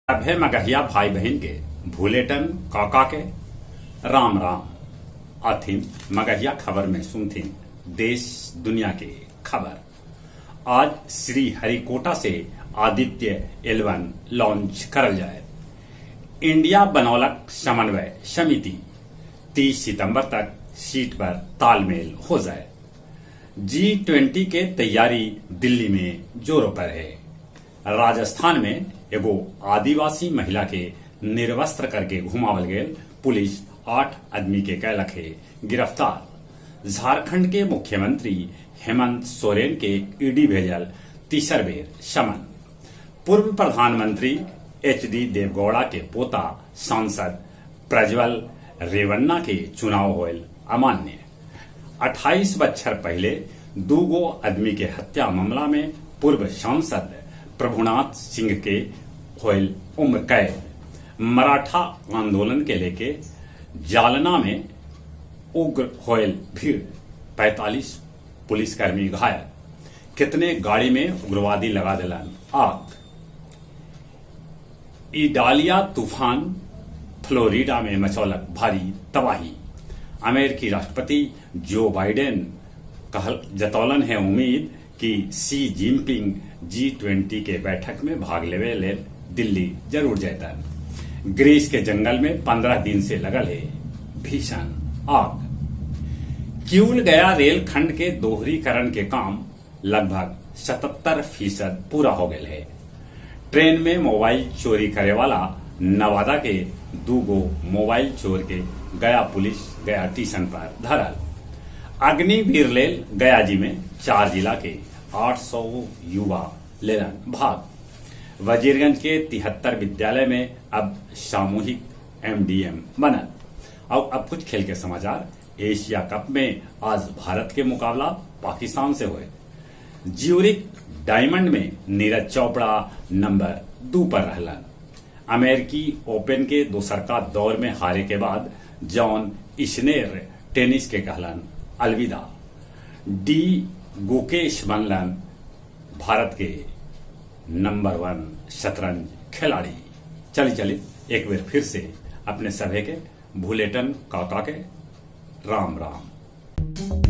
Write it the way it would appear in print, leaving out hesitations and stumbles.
सभे मगहिया भाई बहिन के भुलेटन काका के राम राम। आथिन मगहिया खबर में सुनथिन देश दुनिया के खबर। आज श्री हरिकोटा से आदित्य एलवन लॉन्च करल जाए। इंडिया बनौलक समन्वय समिति 30 सितंबर तक सीट पर तालमेल हो जाए। जी-20 के तैयारी दिल्ली में जोरों पर हे। राजस्थान में एगो आदिवासी महिला के निर्वस्त्र करके घुमावल गेल पुलिस 8 अदमी के कैलक हे गिरफ्तार। झारखंड के मुख्यमंत्री हेमंत सोरेन के ईडी भेजल तीसर बेर समन। पूर्व प्रधानमंत्री एचडी देवगौड़ा के पोता सांसद प्रज्वल रेवन्ना के चुनाव होयल अमान्य। 28 बच्छर पहिले दूगो अदमी के हत्या मामला में पूर्व सांसद प्रभुनाथ सिंह के होयल उम्र कैद। मराठा आंदोलन के लेके जालना में उग्र होयल भीड़, 45 पुलिसकर्मी घायल। केतने गाड़ी में उग्रवादी लगा देलन आग। इडालिया तूफान फ्लोरिडा में मचौलक भारी तबाही। अमेरिकी राष्ट्रपति जो बाइडेन कहल जतौलन है उम्मीद कि शी जिनपिंग जी-20 के बैठक में भाग लेवे ले दिल्ली जरूर जयतन। ग्रीस के जंगल में 15 दिन से लगल है भीषण आग। किउल गया रेल खंड के दोहरीकरण के काम लगभग 77% पूरा हो गए है। ट्रेन में मोबाइल चोरी करे वाला नवादा के दूगो मोबाइल चोर के गया पुलिस गया टीसन पर धरल। अग्निवीर लेल गया जी में 4 जिला के 800 युवा लेलन भाग। वजीरगंज के 73 विद्यालय में अब सामूहिक एमडीएम बनल। और अब कुछ खेल के समाचार। एशिया कप में आज भारत के मुकाबला पाकिस्तान से हुए। ज्यूरिक डायमंड में नीरज चोपड़ा नंबर 2 पर रहलन। अमेरिकी ओपन के दोसरका दौर में हारे के बाद जॉन इस्नेर टेनिस के कहलन अलविदा। डी गुकेश बनलन भारत के नंबर 1 शतरंज खिलाड़ी। चली चली एक बेर फिर से अपने सभे के भुलेटन काका के राम राम।